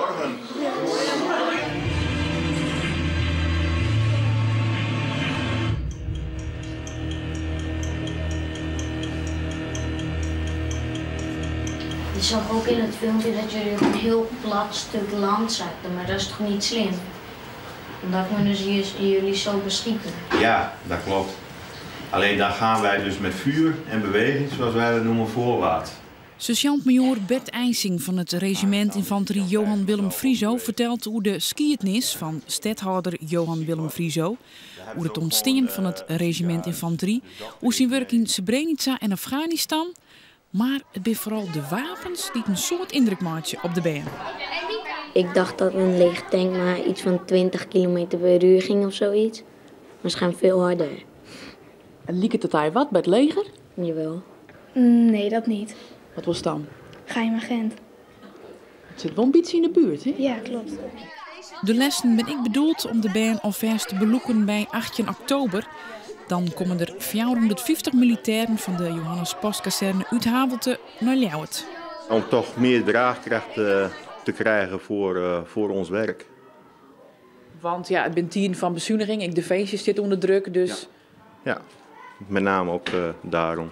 Goedemorgen. Je zag ook in het filmpje dat jullie op een heel plat stuk land zaten, maar dat is toch niet slim? Omdat kunnen ze jullie zo beschieten. Ja, dat klopt. Alleen daar gaan wij dus met vuur en beweging, zoals wij dat noemen, voorwaarts. Sergeant-majoor Bert IJsing van het regiment Infanterie Johan Willem Friso vertelt hoe de skietnis van stedhouder Johan Willem Friso, hoe het ontstaan van het regiment Infanterie, hoe zijn werk in Srebrenica en Afghanistan, maar het zijn vooral de wapens die een soort indruk maken op de band. Ik dacht dat een leeg tank maar iets van 20 kilometer per uur ging of zoiets. Maar ze gaan veel harder. En liep het hij wat bij het leger? Jawel. Nee, dat niet. Wat was het dan? Geheim agent. Het zit wel een beetje in de buurt, hè? Ja, klopt. De lessen ben ik bedoeld om de band alvast te beloeken bij 18 oktober. Dan komen er 450 militairen van de Johannes Postkazerne uit Havelte naar Ljouwert. Om toch meer draagkracht te krijgen voor ons werk. Want het bent 10 van bezuiniging, ik de feestjes zit onder druk, dus... Ja, ja, met name ook daarom.